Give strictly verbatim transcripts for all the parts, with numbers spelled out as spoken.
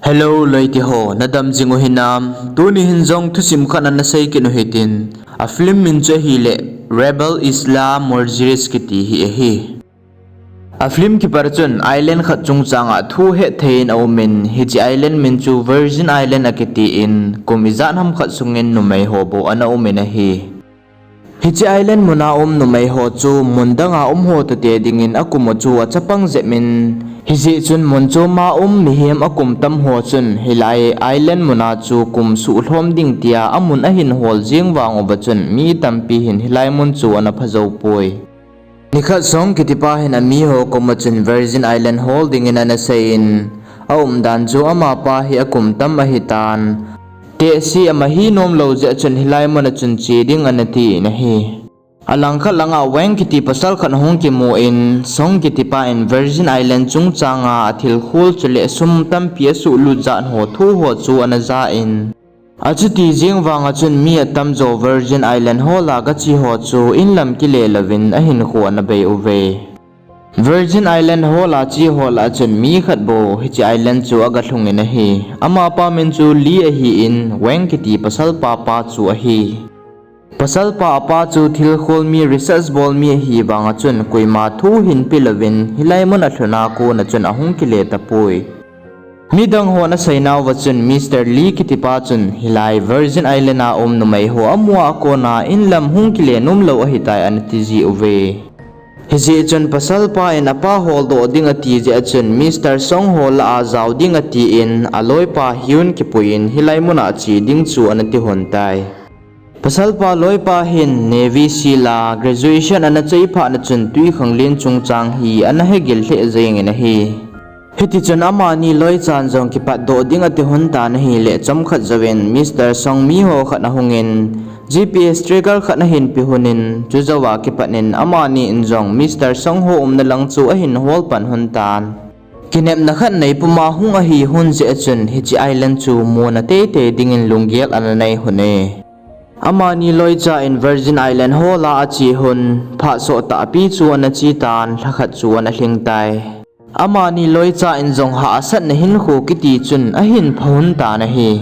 Hello loite ho, nadam jing u hinam? Tuni hin jong thusim khat ana sei kit u hitin, a film min chu ahile Rebel Isla Mujeres kiti hi ahi. A film kipat chun island khat chungchang a thu hetthei in aumin, hiche island min chu Virgin Island akitin, kum ijat ham khat sungin numei ho bou ana umin ahi. Hiche island muna um numei ho chu mun danga um ho toh te dingin akum u chu achapang jep in, hijeh chun mun chom a um mihem akum tam ho chun hilai island muna chu kum suhlhom ding tia amun ahin hol jing vang uva chun mi tampi hin hilai mun chu ana phajou poi. Nikhat Song kitipa hin amiho koma chun Virgin Island hol dingin ana seiyin, aumdan chu amapa hi akum tam ahitan, tehse ama hi nomlou jeh chun hilai muna chun che ding ana tin ahi. Alangkhat langa Wang kiti pasal khat ahung kimun, Song kitipa in Virgin Island chungchanga athil khol chule sum tampi asuhlut jat ho thu ho chu ana jan, achuti jeng vanga chun mi atamjo Virgin Island hola gache ho chu inlam kile louvin ahinkho ana bei uve. Virgin Island hola che ho lah a chun mi khat bou hiche island chu agalhungin ahi. Amapa min chu Lee ahin, Wang kiti pasalpa pa chu ahi. Pasalpa apa chu thil khol mi, research bol mi ahi vanga chun koima thu hinpe louvin hilai mun alhuna kona chun ahung kile tapoi. Midang hon aseinauva chun Mister Lee kitipa chun hilai Virgin Island a um numei ho amu a kona inlam hung kile nomlou ahitai ana tiji uve. Hijeh chun pasalpa in apa holdoh ding ati jeh a chun Mister Song ho lah a jao ding atin, aloipa Hyun kipuiyin hilai muna che ding chu ana tilhon tai. Pasalpa loipa hin Navy SEAL a graduation ana chai phat na chun twikhanglen chungchang hi ana hegil lheh jengin ahi. Hitichun amani loichan jong kipatdoh ding atilhon tan ahile chomkhat jouvin Mister Song miho khat ahungin G P S tracker khat ahin pe lhonin, chujouva kipat in amani in jong Mister Song ho umna lang chu ahin hol pan lhon tan. Kinepna khat neipuma hung ahi lhon jeh a chun hiche island chu muna teitei dingin lunggel ana nei lhone. Amani loicha in Virgin Island hola ache lhon, phat sottahpi chu ana che tan, lhakhat chu ana lhing tai. Amani loicha in jong hahsatna hinkho kiti chun ahin pha lhon tan ahi.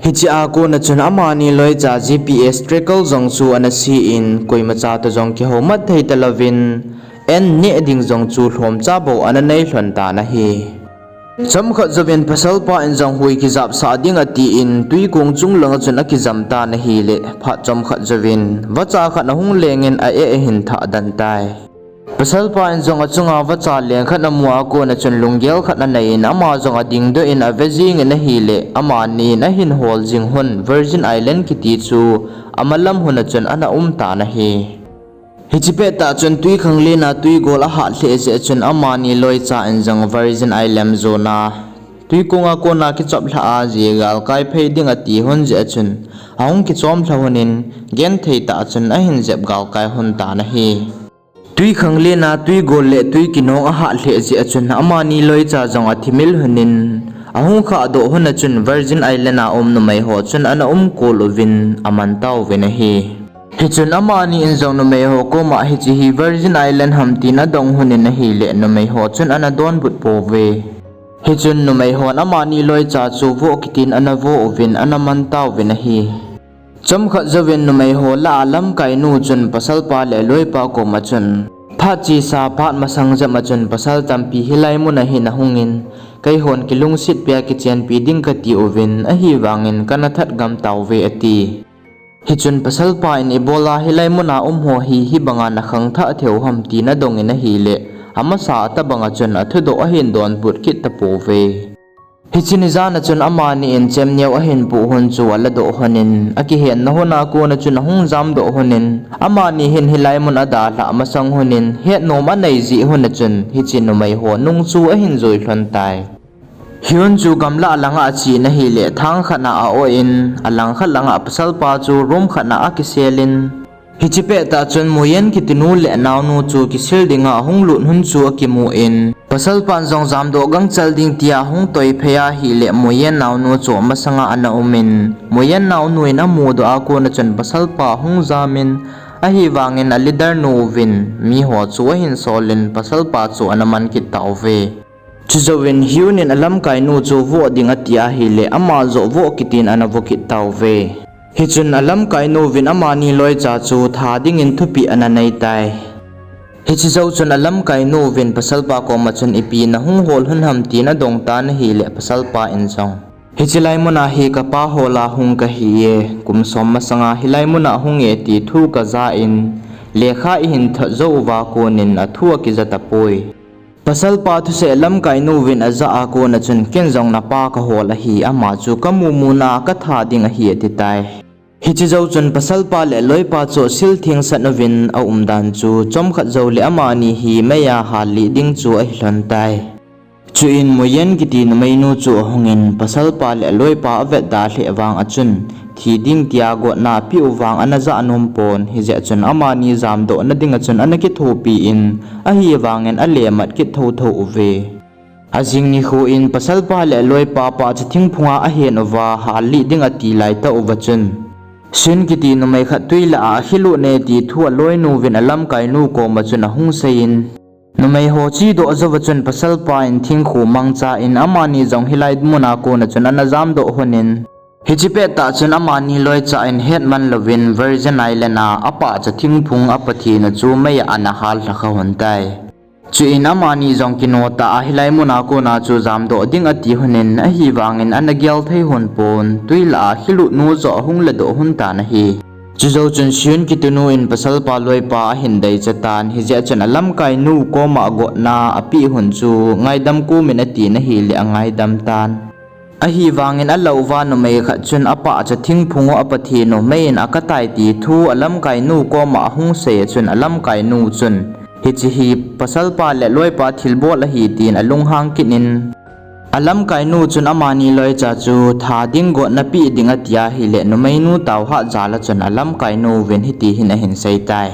Hiche a kona chun amani loicha G P S tracker jong chu ana sein, koimacha toh jong kihoumat thei talouvin, an neh ding jong chu lhomcha bou ana nei lhon tan ahi. Chomkhat jouvin pasalpa in jong hui kijapsah ding atin, twikong chung langa chun akijam tan ahile, phat chomkhat jouvin vacha khat ahung lengin a-eh ahin thah den tai. Pasalpa in jong achunga vacha leng khat amu a kona chun lunggel khat aneiyin, ama jong adingdoh in ave jengin ahile, amani in ahin hol jing lhon Virgin Island kiti chu amalam lhon a chun ana um tan ahi. Hiche pettah chun twikhanglen a twigol ahat lheh jeh a chun amani loicha in jong Virgin Island jona twikonga kona kichoplhah a jeh galkai phei ding ati lhon jeh a chun ahung kichomlha lhonin, genthei tah a chun ahin jep galkai lhon tan ahi. Twikhanglen a twigol le twi kinong ahat lheh jeh a chun amani loicha jong athimil lhonin, ahung khahdoh lhon a chun Virgin Island a um numei ho chun ana umkol uvin aman tauvin ahi. Hichun amani in jong numei ho koma hiche hi Virgin Island ham tin adong lhonin ahile numei ho chun ana donbut pouve. Hichun numei hon amani loicha chu voh kitin ana voh uvin ana man tauvin ahi. Chomkhat jouvin numei ho lah a lamkainu chun pasalpa le loipa koma chun, phat chesa phat masang jep a chun pasal tampi hilai muna hin ahungin, keihon kilungsetpi a kichenpi ding kati uvin, ahivangin kana that gam tauve ati. Hichun pasalpa in ibola hilai muna um ho hi hibanga nakhangthah thei u ham tin adongin ahile, amasa tobanga chun athudoh ahin donbut kit tapouve. Hiche ni jan a chun amani in chemneo ahin poh lhon chu aladoh lhonin, akihenna lhon a kona chun ahung jamdoh lhonin, amani hin hilai mun adalhah masang lhonin, hetnom anei jeh lhon a chun hiche numei ho nung chu ahin jui lhon tai. Hyun chu gamlah langa achen ahile, thang khat na a-oh in, alangkhat langa pasalpa chu room khat na akiselin, hiche pettah chun Moyen kitinu le naonu chu kisil dinga ahung lut lhon chu akimun, pasalpan jong jamdoh gangchel ding tia ahung toiphei ahile, Moyen naonu chu amasanga ana umin, Moyen naonu in amudoh a kona chun pasalpa ahung jamin, ahivangin a leader nu uvin miho chu ahin solin pasalpa chu ana man kit tauve. Chujouvin Hyun in alamkainu chu voh ding ati ahileh ama joh voh kitin ana voh kit tauve. Hichun alamkainu vin amani loicha chu tha dingin thupeh ana nei tai. Hiche jou chun alamkainu vin pasalpa koma chun ipi nahung hol lhon ham tin adong tan ahileh pasalpa in jong, hiche lai muna hi kapa hola hung kahi e, kum som masanga hilai muna hung e ti thu kaja in, lekha ihin thot jou uva konin athu akija tapoi. Pasalpa thusei alamkainu vin ajah a kona chun ken jong napa kahol ahi, ama chu kamu muna katha ding ahi ati tai. Hiche jou chun pasalpa le loipa chu sil theng sat uvin aum dan chu chomkhat jou le amani hi meiya hal lih ding chu ahi lhon tai. Chuin Moyen kiti numeinu chu ahungin pasalpa le loipa avet da lheh vang a chun thi ding tia gotna apeh u vang ana jah nom pon, hijeh chun amani jamdoh na ding a chun ana kithopi in, ahivangin ale mat kit thotho uve. Ajing nikho in pasalpa le loipa pahcha thingphunga ahen uva hal lih ding ati laitah uva chun, Sun kiti numei khat twi lah a akhilut e ti thu aloinu vin alamkainu koma chun ahung seiyin, numei ho chedoh jouva chun pasalpa in thingkhu mangcha in amani jong hilai muna kona chun ana jamdoh lhonin, hiche pettah chun amani loicha in hetman louvin Virgin Island a apahcha thingphung apathen u chu meiya ana hal lhakha lhon tai. Chuin amani jong kino tah a hilai muna kona chu jamdoh ding ati lhonin, ahivangin ana gel thei lhon pon, twi lah a akhilut nu joh ahung ladoh lhon tan ahi. Chujou chun Sun kitinu in pasalpa loipa ahin deicha tan, hijeh chun alamkainu koma gotna apeh lhon chu ngaidam komin atin ahileh angaidam tan. Ahivangin alouva numei khat chun apahcha thingphung u apathen u meiyin akatai ti thu alamkainu koma ahung sei a chun alamkainu chun, hiche hi pasalpa le loipa thilbol ahi tin alunghang kit in, alamkainu chun amani loicha chu tha ding gotna peh ding ati ahileh numeinu taohat jal a chun alamkainu vin hiti hin ahin sei tai.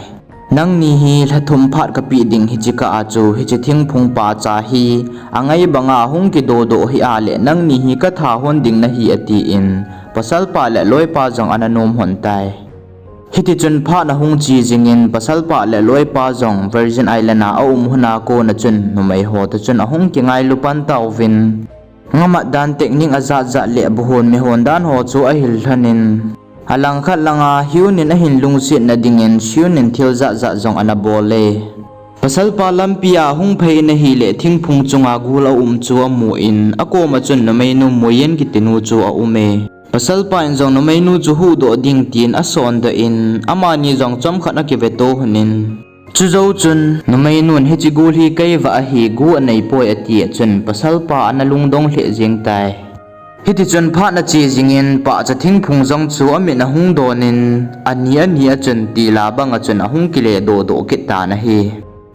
Nangni hi lhathum phat kapeh ding hiche kah a chu hiche thingphung pahcha hi angai banga hung kidodoh hih a leh nangni hi katha lhon ding nahi atin, pasalpa le loipa jong ana nom lhon tai. Hitichun phat ahung che jingin pasalpa le loipa jong Virgin Island a aum lhona kona chun numei ho toh chun ahung kingailu pan tauvin, ngamat dan technique ajat jat le buhon mehon dan ho chu ahil lhonin, alangkhat langa Hyun in ahin lungsetna dingin Sun in thil jat jat jong ana bol e. Pasalpa lampi a hung phei in ahileh thingphung chunga gul aum chu amun, akoma chun numeinu Moyen kitinu chu aum e. Pasalpa in jong numeinu chu huhdoh ding tin asondoh in, amani jong chomkhat akiveto lhonin, chujou chun numeinun hiche gul hi keivah ahi, gu aneipoi ati a chun pasalpa ana lungdong lheh jeng tai. Hitichun phat ache jingin pahcha thingphung jong chu amit ahung donin, ani ani a chun tila banga chun ahung kile dohdoh kit tan ahi.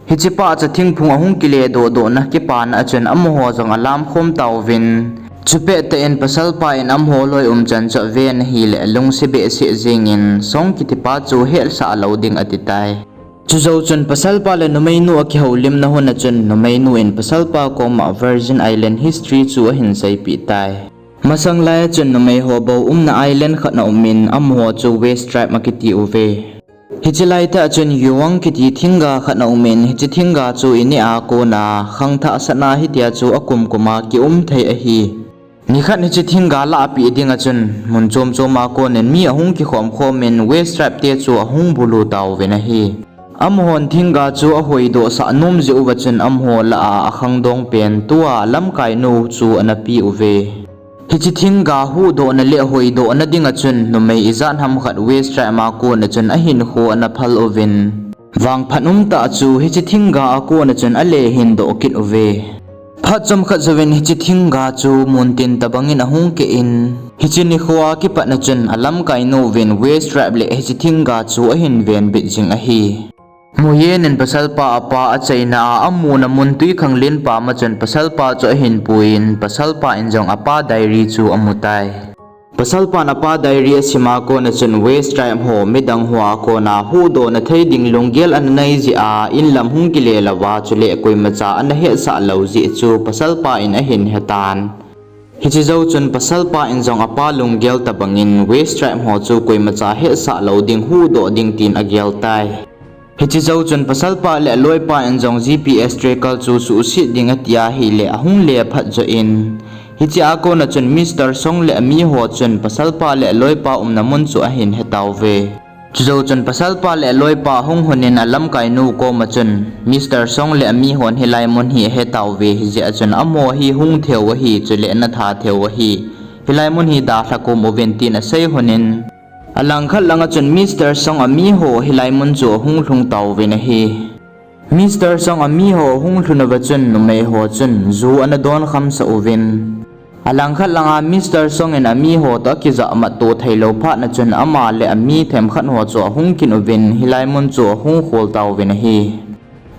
Hiche pahcha thingphung ahung kile dohdohna kipana a chun amaho jong alamkhom tauvin, chupettah in pasalpa in amaho loi umchan chu aven ahileh alungse behseh jengin, Song kitipa chu hetsah lou ding ati tai. Chujou chun pasalpa le numeinu akihoulimna hun a chun numeinu in pasalpa koma Virgin Island history chu ahin seipeh tai. Masang lai a chun numei ho bou umna island khat aumin, amaho chu West Tribe akiti uve. Hiche laitah a chun Yewang kiti thingga khat aumin, hiche thingga chu ineh a kona khangthah sahna hitia chu akum kuma kium thei ahi. Nikhat hiche thingga lahpeh dinga chun mun chom choma konin mi ahung kikhom khomin West Tribe te chu ahung bulu tauvin ahi. Amahon thingga chu ahoidoh sah nom jeh uva chun amaho lah a akhangdong pen tua lamkainu chu ana pe uve. Hiche thingga huhdohna le hoidohna dinga chun numei ijat ham khat West Tribe a kona chun ahinkho ana phal uvin, vangphat umtah chu hiche thingga a kona chun ale hindoh kit uve. Phat chomkhat jouvin hiche thingga chu muntin tobangin ahung keh in, hiche nikhoa kipatna chun alamkainu vin West Tribe le hiche thingga chu ahin venbit jing ahi. Moyen in pasalpa apa achaina a amuna mun twikhanglen pam a chun pasalpa chu ahin puiyin, pasalpa in jong apa diary chu amutai. Pasalpan apa diary asima kona chun West Tribe ho midang hoa kona huhdohna thei ding lunggel ana nei jeh a inlam hung kile louva chule koimacha ana hetsah lou jeh chu pasalpa in ahin hetan. Hiche jou chun pasalpa in jong apa lunggel tobangin West Tribe ho chu koimacha hetsah lou ding huhdoh ding tin agel tai. Hiche jou chun pasalpa le aloipa in jong G P S tracker chu suhset ding atia ahile ahung le phat joh in, hiche a kona chun Mister Song le amiho chun pasalpa le aloipa umna mun chu ahin hetauve. Chujou chun pasalpa le aloipa ahung lhun in alamkainu koma chun Mister Song le amihon hilai mun hi ahetauve, hijeh a chun amaho hi hung theiu ahi, chule ana that theiu ahi. Hilai mun hi dalha kom uvin tin asei lhon in, alangkhat langa chun Mister Song amiho hilai mun chu ahung lhung tauvin ahi. Mister Song amiho ahung lhun uva chun numeiho chun ju ana don khamsah uvin, alangkhat langa Mister Song in amiho toh akijahmat to theilou phatna chun ama le ami themkhat ho chu ahung kin uvin hilai mun chu ahung khol tauvin ahi.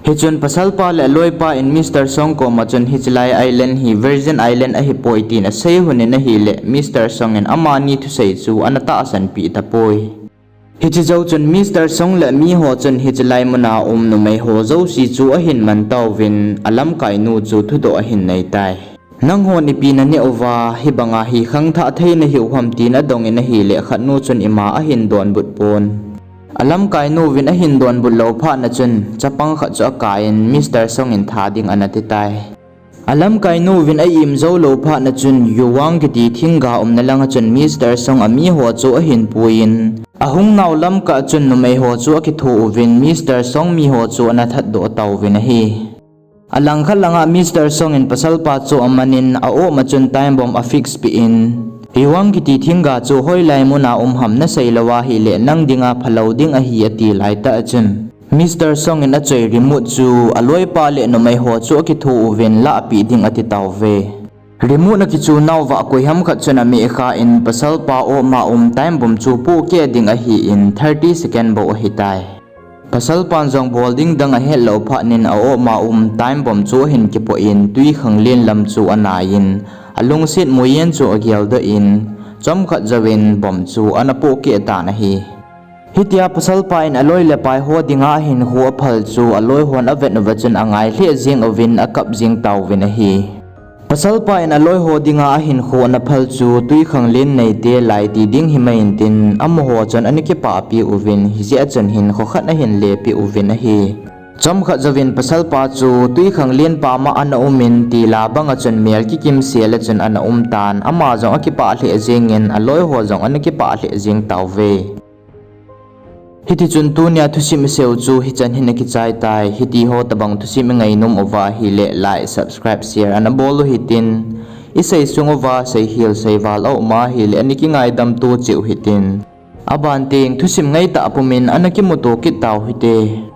Hichun pasalpa le aloipa in Mister Song koma chun hichelai island hi Virgin Island ahipoi tin asei lhon in ahile Mister Song in amani thusei chu ana tahsanpeh tapoi. Hiche jou chun Mister Song le amiho chun hichelai muna um numeiho jouse chu ahin man tauvin alamkainu chu thudoh ahin nei tai. Nanghon ipi naneh uva, hibanga hi khangthah thei nahiu ham tin adongin ahile khatnu chun ima ahin donbut pon. Alamkainuvin ahin donbut lou phatna chun chapang khat chu akai in Mister Song in that ding ana ti tai. Alamkainuvin a-im jou lou phatna chun Yuwang kiti thingga umna langa chun Mister Song amiho chu ahin puiyin, ahung nau lamkah chun numeiho chu akitho uvin Mister Song miho chu ana thatdoh tauvin ahi. Alangkhat langa Mister Song in pasalpa chu amanin a-op ma chun time bomb a-fix peh in, Yuwang kiti thingga chu hoilai muna um ham nasei lou ahile nang dinga phalou ding ahi ati laitah chun Mister Song in achoi remote chu aloipa le numeiho chu akitho uvin lahpeh ding ati tauve. Remote akichu nauva koiham khat chun amehkha in pasalpa op ma um time bomb chu pohkeh ding ahin thirty second bou ahitai. Pasalpan jong bol ding dang ahetlou phatnin a-op ma um time bomb chu ahin kipoh in twikhanglen lam chu anaiyin, alungset muiyin chu ageldoh in, chomkhat jouvin bomb chu ana pohkeh tan ahi. Hitia pasalpa in aloi le pai ho dinga ahinkho aphal chu aloihon avet uva chun angai lheh jeng uvin akap jeng tauvin ahi. Pasalpa in aloiho dinga ahinkho ana phal chu twikhanglen neite laiti ding himai intin amaho chun ana kipahpi uvin hijeh a chun hinkho khat ahin lepeh uvin ahi. Chomkhat jouvin pasalpa chu twikhanglen pama ana umin tila banga chun mel kikimsel a chun ana umtan ama jong akipah lheh jengin aloiho jong ana kipah lheh jeng tauve. Hitichun tunia thusim iseiu chu hichan hin akichai tai, hitiho tobang thusim ingainom uva ahile like, subscribe, share ana bol u hitin, isei sung uva seihil seival aum ahile ana kingaidam to cheh u hitin, aban teng thusim ngaitah pumin ana kimuto kit tau hite.